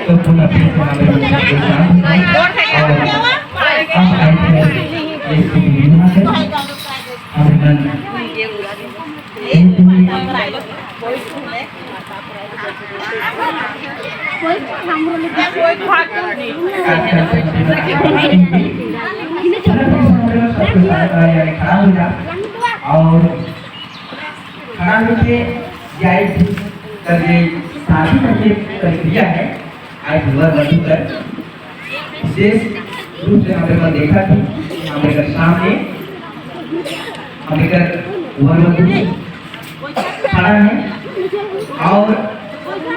तो पुनः फिर से हमारे और अब आए थे एक विवाह है और खड़ा होके शादी करके प्रक्रिया है आज वर वधु कर विशेष रूप से हमने देखा कि हमारे सामने हमें वर वधु खड़ा है और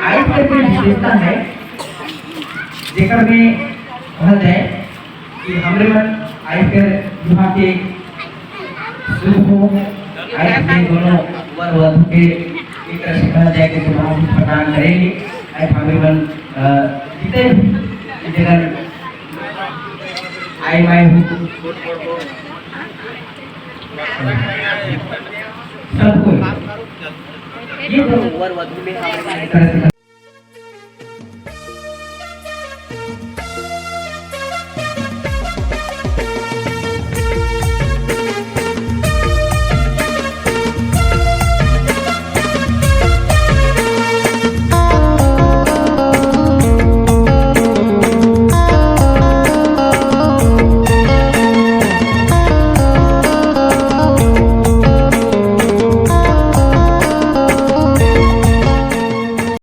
आज कर विशेषता है जेकर में कहल जाए कि हमरे मन आज कर विवाह के शुभ हो आज के दोनों वर वधु के एक तरह से कहल जाए कि शुभ प्रदान करेंगे। आज हमें मन जितने भी जगह आई माई हूँ सबको ये वर वधु में हमारे एक तरह से